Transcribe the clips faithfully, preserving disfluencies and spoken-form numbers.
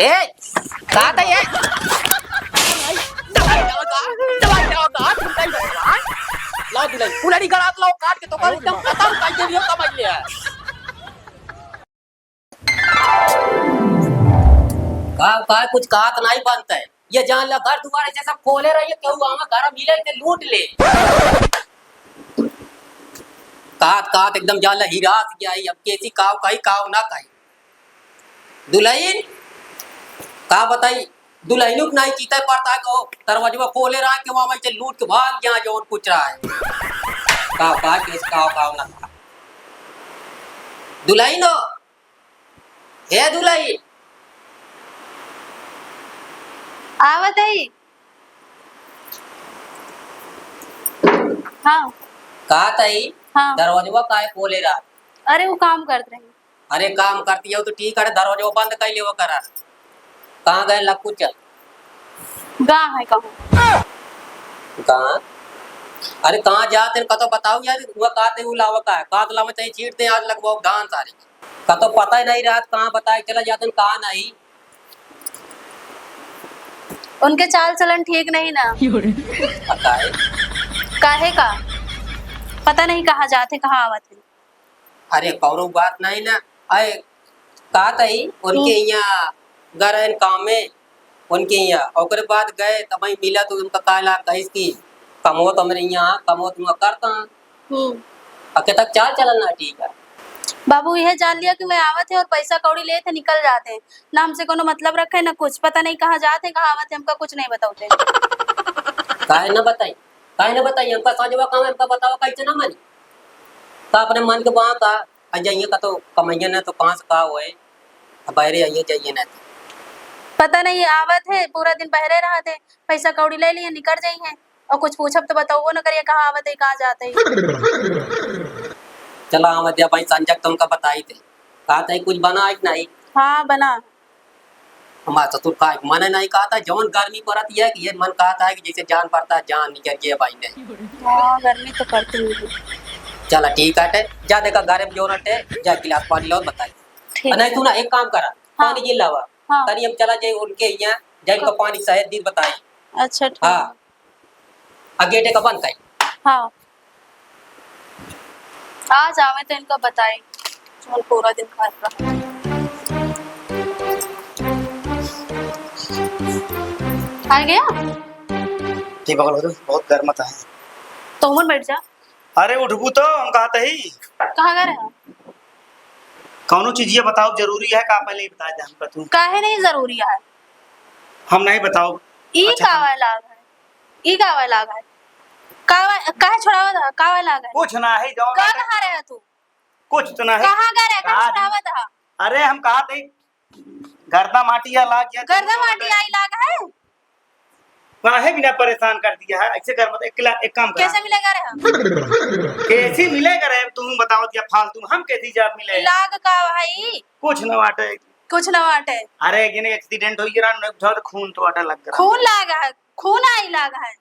ए, का था ये? चला जाओ का, चला जाओ का, तुम कहीं जाओ, हाँ? लाओ दुलही, कुल्हड़ी गड़ात लाओ, काट के तो कल एकदम खतम कर दे, ये समझ लिया। का, का कुछ कहत नहीं बनता है। ये जान ला, घर दुआर ऐसे सब खोले रहिए, केहू आवा घर मिले, इसे लूट ले। कात, कात एकदम जान ला, हिरास गया है। अब कैसी काव कही, काव ना कही। दुलहिन, का बताई, दुलहिनु के नहीं चीते पड़ता है, को दरवाजवा खोले रहा, केहू आवा, इसे लूट के भाग गया, जो कुछ रहा है। काव, काव, कैसी काव, काव ना कहा। दुलहिन हो, हे दुलही। आवत हई। हाँ। का तई? हाँ। दरवाजवा काहे खोले रहा? अरे, वो काम करत रही। अरे, काम करती हो तो ठीक है, दरवाजवा बंद कर लेवा करा। कहाँ गए लक्कू चल? गा है कहूँ। कहाँ? अरे, कहाँ जात है, कतो बताओ यार, वो का ते, वो लावा का है? का तो लावा चाहिए, छीट दे, आज लगवाओ धान सारी। का तो पता ही नहीं रहत, कहाँ बताए चला जातन, कहाँ नहीं। उनके चाल चलन ठीक नहीं ना। आ, काहे? काहे का? पता नहीं कहाँ जाते, कहाँ आवत है। अरे, कौनो बात नहीं ना। अरे, का तई, उनके हम्म। यहाँ गरहन काम में, उनके यहाँ, ओकरे बाद गए, तब वहीं मिला तो उनका कहला, कहिस कि कमो तो हमरे यहाँ, कमो तो मैं करता हूँ। हम्म। अके तक चाल चलन ना ठीक है। बाबू, यह जान लिया कि मैं आवत है और पैसा कौड़ी लेत है, निकल जाते हैं। ना हमसे कोनो मतलब रखे, ना कुछ। पता नहीं कहाँ जाते, कहाँ आवत है, हमका कुछ नहीं बतावते। काहे ना बताई? काहे ना बताई? हमका साँझवा काम है, हमका बतावा, कैसे ना मानी? का अपने मन के वहाँ का, आ जाइए का तो कमाइए ना, तो कहाँ से का होए? अब बाहरे आइए जाइए ना तो। पता नहीं, आवत है, पूरा दिन बहरे रहत है, पैसा कौड़ी ले लिए, निकल जाई है। और कुछ पूछब तो बताओ ना करिए, कहाँ आवत है, कहाँ जात है। चला, आवत है भाई, संजय तुमका बताई थे। कहा था कुछ बना है कि नहीं? हाँ, बना। हमार ससुर का मन नहीं कहता, जौन गर्मी पड़त है कि ये मन कहता है कि जैसे जान पड़ता है, जान निकल गया भाई ने। हाँ, गर्मी तो पड़ती है। चला, ठीक है, जा देखा घर में जौन हटे, जा गिलास पानी लाओ, बताई। ठीक नहीं, है। तू ना एक काम करा, हाँ। पानी गिन लावा। हाँ। तनी हम चला जाए उनके यहाँ, जाए तो हाँ। पानी शायद दिन बताई। अच्छा, ठीक। हाँ। आ गेटे का बंद कई। हाँ। आज आवे तो इनका बताई, जौन पूरा दिन खात रहा। आ गया? जी, बगल हो जाओ, बहुत गर्म आता है। तो उमर बैठ जा। अरे उठबू तो हम कहते ही। कहाँ गए रहे? कौनो चीज ये बताओ, जरूरी है का? पहले ही बता दे हमका तू। काहे नहीं जरूरी है? हम नहीं बताओ। ई अच्छा, का हम वाला है? ई का वाला है? का वा-, काहे छोड़ावत है? का वाला है? कुछ ना है, जौन का बात है। कहाँ रहे तू? कुछ तो ना है। कहाँ गए रहे? काहे कहाँ छोड़ावत है? अरे हम कहा थे, गर्दा माटी या लाग गया, गर्दा माटी आई लाग है? काहे बिना परेशान कर दिया है? ऐसे कर मत, एक किला-, एक काम कर। कैसे मिलेगा रे हम? कैसे मिलेगा रे? तुम बताओ दिया फालतू में, हम कैसे जा मिले? लाग का भाई? कुछ न बाटे। कुछ न बाटे। अरे, एक दिन accident हो गया ना, उठा तो खून तो आटा लग गया। खून लाग है, खून आई लाग है।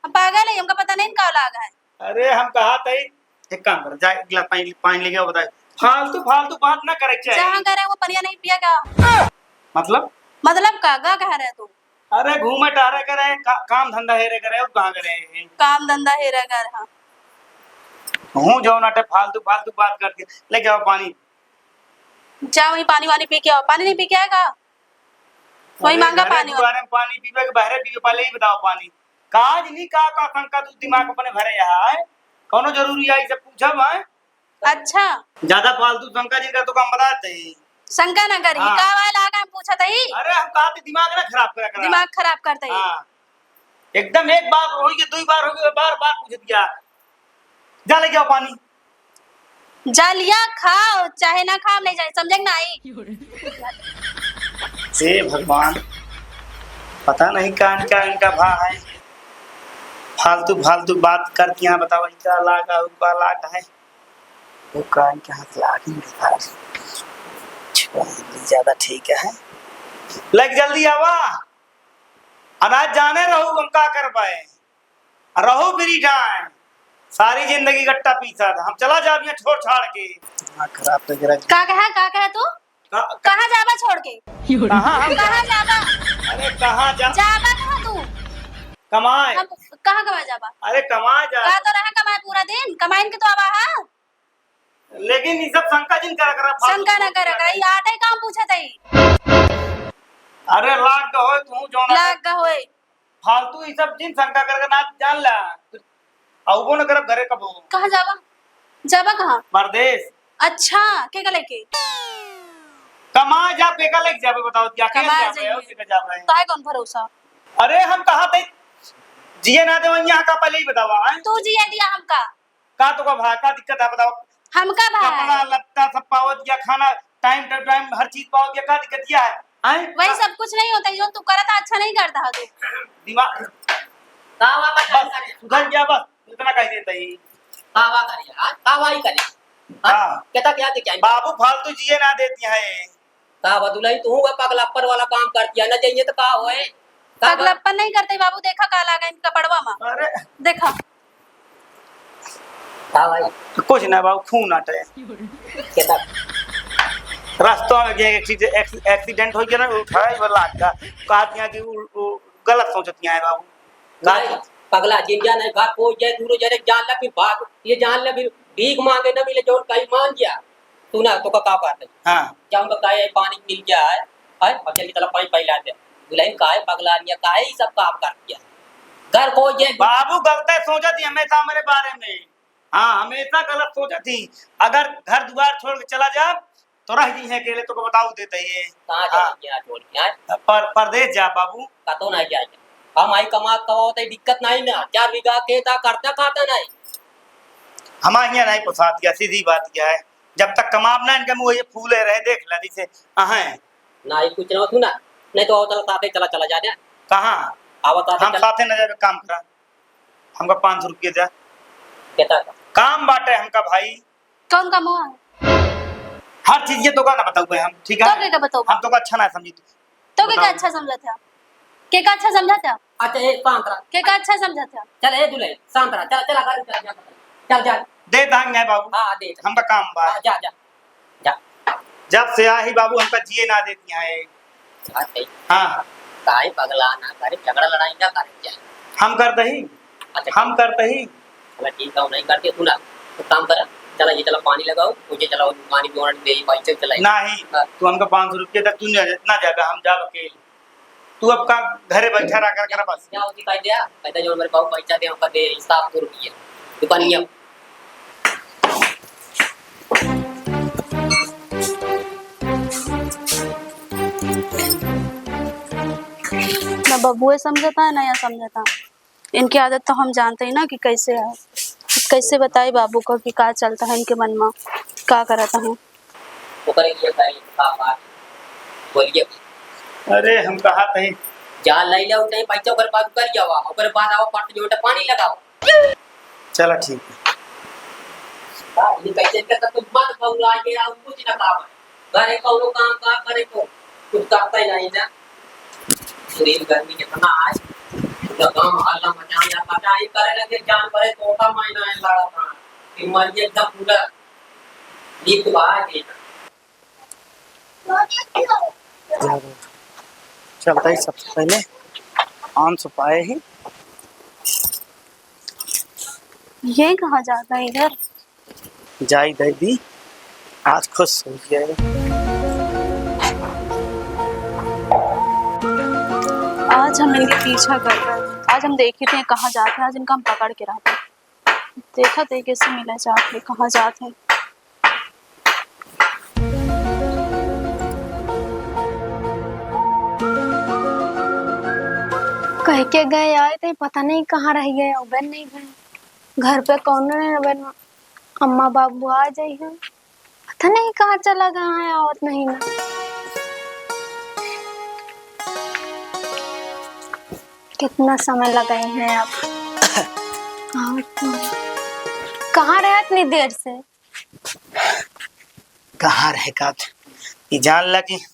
हम पागल है, हमका पता नहीं का लाग है। अरे, हम कहा थे, एक काम कर, जा, एक गिलास पानी, पानी लेके आओ, बताए। फालतू, फालतू बात ना करे के चाही। जहाँ करे वो पनिया नहीं पिया का? मतलब? मतलब का, का कह रहे तू? अरे, घूमे टहरे करे, का-, काम धंधा हेरे करे, और कहाँ करे? काम धंधा हेरे करे, हाँ। हूँ, जौन अटे फालतू, फालतू बात करके, लेके आओ पानी। जा, वही पानी वानी पी के आओ। पानी नहीं पी के आएगा? वही अरे, मांगा घरे पानी। दुआरे में पानी पीबे के बहरे पीबे, पहले ही बताओ पानी। काज नहीं का, का शंका तू दिमाग अपने भरे यहाँ है? कौनो जरूरी है, इसे पूछब है? अच्छा। ज्यादा फालतू शंका जिनका तो काम बताते ही। शंका ना करी, हाँ। का वाला आगा हम पूछत ही? अरे, हम कहा थे दिमाग ना खराब करा करा। दिमाग खराब करते ही। हाँ। एकदम एक बार होई के, दो बार होई के, बार बार पूछ दिया। जा लेके आओ पानी। जा लिया, खाओ, चाहे ना खाओ, नहीं जाए, समझे कि नहीं? हे भगवान, पता नहीं का इनका, इनका भा है, फालतू, फालतू बात करके यहाँ बताओ, इनका लाग है, उनका लाग है, वो का इनका हाथ लाग ही नहीं पा रही। ज्यादा ठीक है, लेके जल्दी आवा, अनाज जाने रहू हम का कर पाए। रहू free time, सारी जिंदगी गट्टा पीसा था। हम चला जाब यहाँ छोड़ छाड़ के। दिमाग खराब तो करा। का कहा, का कहा तू? का-, कहाँ जाबा छोड़ के? कहाँ हम कहाँ जाबा? अरे कहाँ जा-, जाबा कहाँ तू? कमाए। हम कहाँ कमाए जाबा? अरे कमाए जा। का तो रहा कमाए पूरा दिन, कमाइन के तो आबा हा। लेकिन ई सब शंका जिन करा करा, फालतू शंका ना सोच करा रहा करा, है। ई आटे काम पूछत है। अरे लाग ग होए तू जौन लाग ग होए। फालतू ई सब जिन शंका करके ना जान ला। अउबो न करब घरे कबो। कहाँ जाबा? जाबा कहाँ? परदेस। अच्छा, के का लेके? कमा जा, के का लेके जाबे बताओ, क्या के कमा जाबे जाइए। और के का जाबे? काहे कौन भरोसा? अरे हम कहा थे जिए ना दे, यहाँ का पहले ही बतावा, हैं? तू जिए दिया हमका। का तो का भाई, का दिक्कत है बताओ? हमका भाई। कपड़ा लत्ता सब पावत या खाना time to time हर चीज पावत या, का दिक्कत या है? हैं? वही सब कुछ नहीं होता है, जो तू करत है, अच्छा नहीं करता है तू। दिमाग का वापस बस, सुधर गया बस, इतना कह देता ही। का वा करे, हाँ? का वा ही करे? हाँ? हाँ। कहता क्या, क्या? बाबू फालतू जिए ना देती है। का बा दुलही, तू का पगलप्पन वाला काम करती है, न जाइए तो का होए? का बा- पगलप्पन नहीं करते बाबू, देखा का लागा इनका पड़वा मा। अरे। देखा। का भाई? कुछ ना बाबू, खून आटे। केता? रस्तवा में गए, एक्सी-, एक्स-, accident हो गया ना, उठाए वो लाग का। कहा दिया कि उ, उ, गलत सोचती है बाबू। का नहीं, पगला, जिन जान है, घर कोई जाए, दूर जाए, जान ले, फिर भाग, ये जान ले, फिर भीख मांगे ना मिले, जौन कहीं मान गया। तू ना, तो का, का बात है? हाँ। जाऊंगा, काहे पानी मिल गया है, है? और चल के चला पानी पहला दे। दुलही काहे पगला लिया, काहे ये सब काम कर दिया? घर कोई ये बाबू गलत सोचत ही हमेशा मेरे बारे में। हाँ, हमेशा गलत सोचत ही। अगर घर दुआर छोड़ के चला जा, तो रह गई है अकेले, तो को बताऊ देते ही। कहाँ हाँ। चला गया छोड़ के, हैं? पर, परदेस जा बाबू। कतो ना जाए। हम आई कमात कमाओ तो दिक्कत नहीं ना। चार बीघा खेत आ, करता खाता नहीं। हमारे यहाँ नहीं पोसात गया, सीधी बात क्या है। जब तक कमाब ना इनके मुँह ये फूले रहे, देख ले जैसे अहें। ना, ये कुछ ना सुना। नहीं तो और चला साथे चला, चला जा, जा। कहाँ? आवा साथे हम चला। साथे न जाबे, काम करा। हमका पाँच सौ रुपया दे। केता का? काम बाटे हमका भाई। कौन काम हुआ? हर चीज ये तो का ना बताऊँ हम, ठीक है? तो के का बताऊँ? हम तो का अच्छा ना समझी तू। तो के का बताओ। अच्छा समझत है? के का अच्छा समझत है? अच्छा, ए, शांत रह। के का अच्छा समझत है? चल, ए, दुलही, शांत रह। चल, चल, चल, चल, चल। चल, चल। दे दांगे बाबू। हाँ, दे। हमका काम बा। हाँ, जा, जा। जा। जब से आई बाबू, हमका जिए ना देती हैं। हाँ, सही। हाँ। काहे पगला ना करे, झगड़ा लड़ाई ना करे क्या? हम करते ही। अच्छा, हम करते ही। चला ठीक है, नहीं करते, सुना, तो काम करा, चला ये चला पानी लगाओ, मुझे चला वो पानी भी और दे, भाई चल चला। नहीं, हाँ। तू हमका पाँच सौ रुपया दे, तू ना, ना जाबे, हम जाब अकेले। तू अब का घरे बैठा रहा कर, कर बस। क्या होती कह दिया, कहता जो हमारे बाबू पैसा दे, हमका दे, हिसाब तो रुपये, दुकानिया। ना बबुए समझता है, ना या समझता। इनकी आदत तो हम जानते ही ना कि कैसे है। कैसे बताई बाबू को कि का चलता है इनके मन में, का करता है। ओकरे लिए कहे, का बात? बोलिए। अरे, हम कहा कहीं। जा लई ले, उठे पैसा ओकर बाद कर जावा, ओकर बाद आओ, पट जोटे पानी लगाओ। चला, ठीक है। का, ये कैसे करता तुम मत बउरा के, और कुछ ना काम है। घरे कौनो काम का करे को, कुछ करता ही नहीं ना। शरीर गर्मी कितना है, पूरा गाँव हल्ला मचा दिया, पटाई करे लगे, जान पड़े, तोता मैना है लड़ा था, कि मर गया एकदम पूरा नीक बाहर गया। चलता ही सबसे पहले आम सुपाए ही। ये कहाँ जाता है इधर? जाई दे दी, आज खुश हो गया। आज हम इनके पीछा कर रहे हैं। आज हम देखी थे कहाँ जाते हैं, आज इनका हम पकड़ के रहते हैं। देखा थे कैसे मिला जाते, कहाँ जाते हैं। कह के गए आए थे, पता नहीं कहाँ रह गए, अबे नहीं गए। घर पे कौन नहीं, अबे अम्मा बाबू आ जाई है। पता नहीं कहाँ चला गया है, आवत नहीं ना। कितना समय लगाए हैं आप। आवत नहीं। कहाँ रहे इतनी देर से? कहाँ रहे का? ये जान लगी।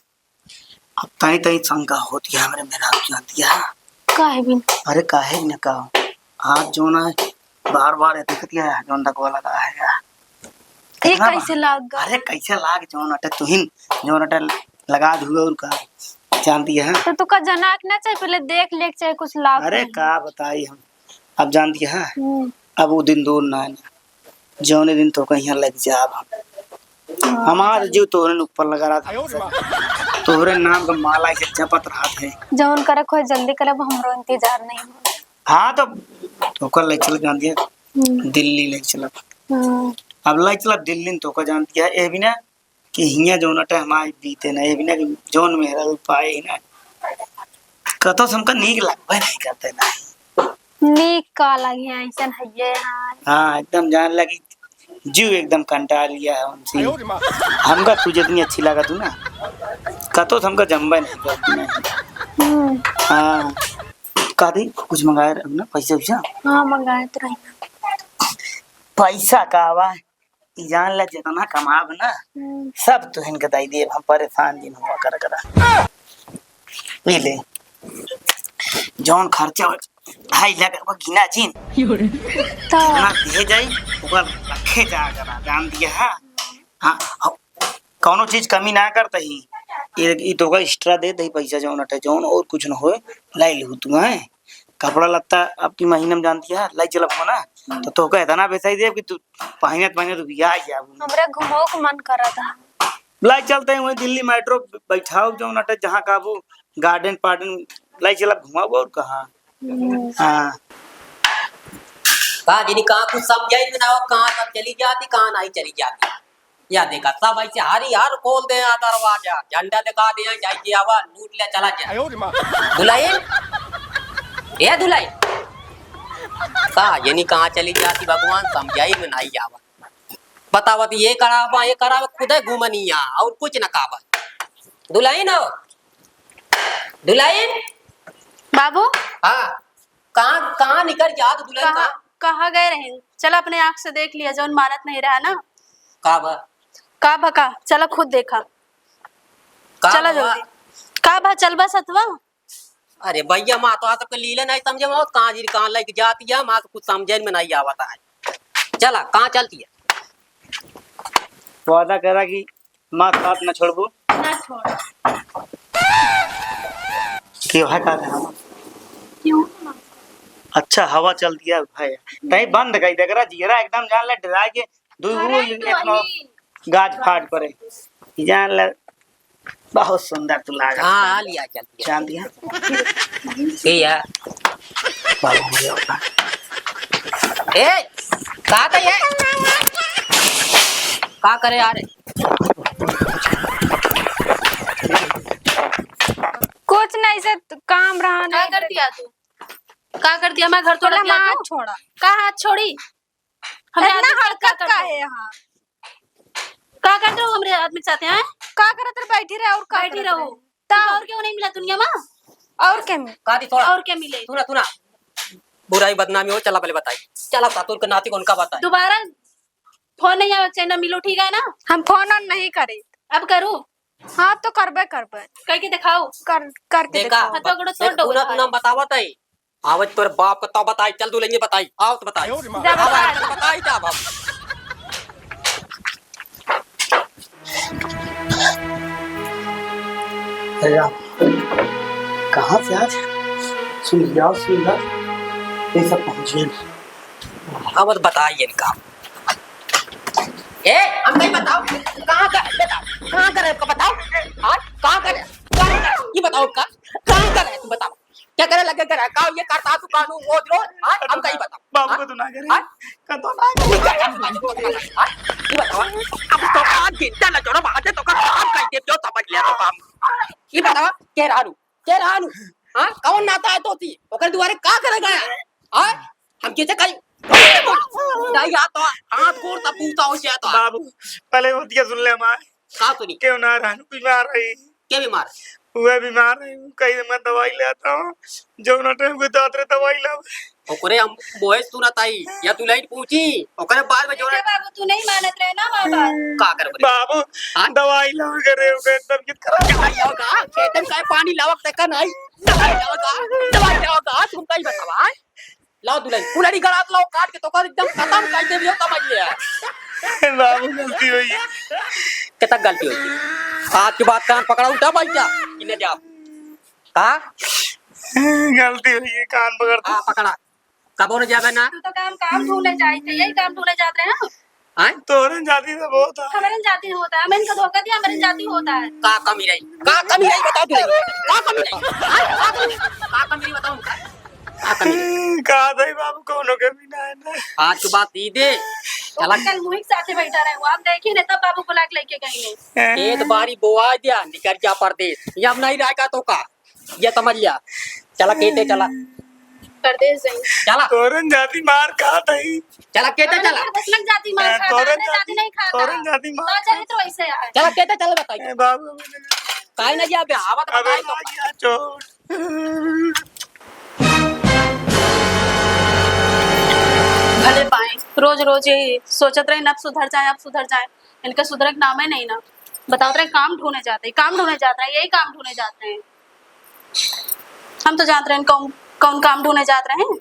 अब तई तई शंका होती है हमरे मेहरारू जान दिया। काहे बिन? अरे काहे न का? आज जो ना बार बार ये दिखती है, जोन तक वाला का है यार। ये ना कैसे बा? लाग गया? अरे, कैसे लाग, जौन अटे तुहिन, जौन अटे लगा दू और का, जानती है? तो तू का जना के ना चाहे, पहले देख ले के चाहे कुछ लाग अरे, नहीं। का बताई हम, अब जानती है? हम्म। अब वो दिन दूर ना है, जौने दिन तो कहीं लग जाब हम। हाँ, हमार चल। जीव तोहरे न ऊपर लगा रहा था, तोहरे नाम का माला ऐसे जपत रहा थे। जौन करे खोए जल्दी करब, हमरो इंतजार नहीं हो। हाँ, तो ओकर ले चल, जानती है? हम्म। दिल्ली ले चलब। हम्म। अब ले चलब दिल्ली, तो ओकर जानती है, ए बिना कि हियाँ जौन अटे हमारे बीते ना, ए बिना कि जौन मेहरा भी पाए ही ना, कतो से हमका नीक लगबे नहीं करते ना। नीक का लगे, ऐसन हइये है। हाँ, एकदम जान लगी, जीव एकदम कंटाल गया है उनसे। हमका तू जितनी अच्छी लगा तू ना, कतो से हमका जम्बे नहीं करती ना। हम्म। हाँ, का दी, कुछ मंगाए रहे ना, पैसा वैसा? हाँ, मंगाए तो रही। पैसा का आवा, ई जान ला, जितना कमाब ना, हम्म। सब तुहिन के दई देब हम, परेशान जिन हुआ कर करा। ई ले, जौन खर्चा हो, ढाई लाख रुपया गिना जिन। तो जितना दिए जाई, ओकर रखे जा करा, जान दिया है। हाँ, हाँ, कौनो चीज कमी ना करता ही। ई, ई तो का extra दे दे पैसा, जौन अटे जौन, और कुछ न होए, लाई लू तू, हैं? कपड़ा लत्ता अब की महीना में जानती है, लाई चलब हो ना, तो तोहका इतना बेसाई देब कि तू पहिनत पहिनत उबिया जाबू। हमरा घूमो के मन करत है। लाई चलते हैं वहीं दिल्ली मेट्रो बैठाओ, जौन अटे जहाँ काबू गार्डन पार्डन लाई चलब घुमाओ और कहाँ। हम्म। हाँ। का जिनी कहाँ कुछ समझाई में ना हो, कहाँ सब चली जाती, कहाँ नहीं चली जाती। या देखा, सब ऐसे हरी हर खोल दे यहाँ दरवाजा, झंडा दिखा दे यहाँ, जाइके आवा, लूट ले, चला जा। आयो रे माँ। दुल्हन, ए दुल्हन, का जनी कहाँ चली जाती भगवान, समझाई में नहीं आवा। बतावत ये करावा, ये करावा, खुदे घूमनिया और कुछ न कावा। दुल्हन हो, दुल्हन। बाबू। हाँ, कहाँ, कहाँ निकर जात दुल्हन कहाँ, का? कहाँ गए रहे? चला अपने आँख से देख लिया, जौन मानत नहीं रहा ना। का बा? का बा का? चला खुद देखा। का चला बा? जल्दी। का बा, चल बा सतवा? अरे भैया, माँ तो आज सबके लीले नहीं समझे, माँ कहाँ जी कहाँ लेके जाती है, माँ तो कुछ समझे में नहीं आवता है। चला, कहाँ चलती है? वादा करा कि माँ साथ न छोड़बू। ना छोड़। क्यों है का कहना? क्यों? अच्छा, हवा चल दिया भाई। तई बंद कई दे करा, जियरा एकदम जान ले डरा के दू अरे गो एक तो नौ वही। गाज फाट पड़े। जान ले, बहुत सुंदर तू लाग। हाँ, हाँ, लिया चल, लिया। जान दिया। ठीक है। बाबू, मुझे अपना ए, का करे? का करे यार? कुछ नहीं से काम रहा का नहीं। कर दिया तू? का कर दिया? मैं घर तोड़ बोला दिया हाथ तू? छोड़ा। का हाथ छोड़ी? हम इतना जानते हैं हरकत का का करते है हो? यहाँ? का करते हो हमरे आदमी के साथ, हैं? का करत रहे? बैठी रहे और का बैठी करत रहो। रहे? तब और क्यों नहीं मिला दुनिया में? और क्या मिला? का दी थोड़ा? और क्या मिले? सुना, सुना। बुराई बदनामी हो, चला पहले बताई। चला सातुर के नाती को उनका बताई। दोबारा फोन नहीं आवे के चाहिए, ना मिलो, ठीक है ना? हम फोन ऑन नहीं करे। अब करूँ? हाँ, अब तो करबे करबे। कह के दिखाओ। कर, करके देखा, दिखाओ। हथवा गोड़ देख, तोड़ दो तू ना, उधार। तू ना बतावत है। आवत तोरे बाप का तो बताई, चल दुल्हनिया बताई, आओ तो बताई। जब आवा, बताई। चल बताई तब हम। अरे राम, कहाँ से आज सुन लिया, सुन लिया, ये सब पहुँच गए। अब तो बताई इनका। ए, हम नहीं बताओ, कहाँ का, बताओ, कहाँ का रहे, बताओ, हाँ, कहाँ का रहे, कहाँ का रहे, ये बताओ, का, कहाँ का रहे, तू बताओ। क्या करे लगे करे? का ये करता तू कानून रोज रोज? हाँ? हम कहीं बताओ। बाबू हाँ? को तो ना करे। हाँ? का तो ना करे। ये क्या करता तू कानून? हाँ? ये बताओ। अब तो आज दिन चला जोड़ो, बात है तो कर, हम कहीं दे दो, समझ लिया तो काम। ये बताओ, के रानू, के रानू? हाँ? कौन नाता है तोती? ओकर दुआरे का करे गया? हाँ? हम कैसे कहीं? नहीं, या तो हाथ गोड़ तब बूता हो जाता। बाबू, पहले बतिया सुन ले हमार। का सुनी? क्यों ना रहनु बीमार है? के बीमार? वह बीमार है, कहीं मैं दवाई ले आता हूँ, जौना टाइम को दादरे दवाई लावे। ओकरे हम बोए सुनत आई, या तू लाइन पूछी, ओकरे बाद में जोना। बेटा बाबू, तू नहीं मानत रहे ना हमार बात। का करबे? बाबू, हाँ? दवाई लावे करे, ओकर तबीयत खराब। दवाई लावे का? खेतन का पानी लावक तक का नहीं। दवाई लावे का? दवाई लावे का? तुम कहीं बतावा, हाँ? लाओ दुल्हन, कुलड़ी गड़ात लाओ, काट के तोका एकदम खतम कर देबी हो, समझ ले। बाबू, गलती होई है। कितना गलती होई है? आज के बाद कान पकड़ा, उल्टा बैठ जा। इन्हें जा। का? गलती होई है, कान पकड़। हाँ, पकड़ा। कबो न जाबे ना। तू तो काम, काम ढूंढे जाई थे, यही काम ढूंढे जात रहे हैं। आय? तोहरे जाति से बहुत है। हमरे जाति होता है, हम इनका धोखा दिया, हमरे जाति होता है। का कमी रही? का कमी रही बताओ तू? का कमी रही? आय? का कमी रही? का कमी रही बताओ? का कमी रही? का दई बाबू, कौनो कमी ना है ना। आज के बाद ई दे। चला। कल मुही के साथे बैठा रहे, आप देखे ने तब बाबू बुला के लेके गई ने। खेत बारी बोआ दिया, निकल जा परदेस। ये अब नहीं रहेगा तो का? ये समझ लिया। चला केते चला। परदेस जाई। चला। तोरन जाति मार खात हई। चला केते चला। परदेस लग जाति मार ए, खात, तोरन अपने जाति जाति नहीं खाता। तोरन जाति मार तो चरित्र वैसे है। चला केते चला बताई। ए, बाबू। काहे ना जाबे? आवत अबे बताई तो। आ गया चोट। भले पाए, रोज रोज यही सोचत रहे, अब सुधर जाए, अब सुधर जाए। इनका सुधरे के नाम ही नहीं ना। बतावत रहे, काम ढूंढे जाते हैं, काम ढूंढे जाते हैं, यही काम ढूंढे जाते हैं। हम तो जानत रहे कौन, कौन काम ढूंढे जात रहे हैं।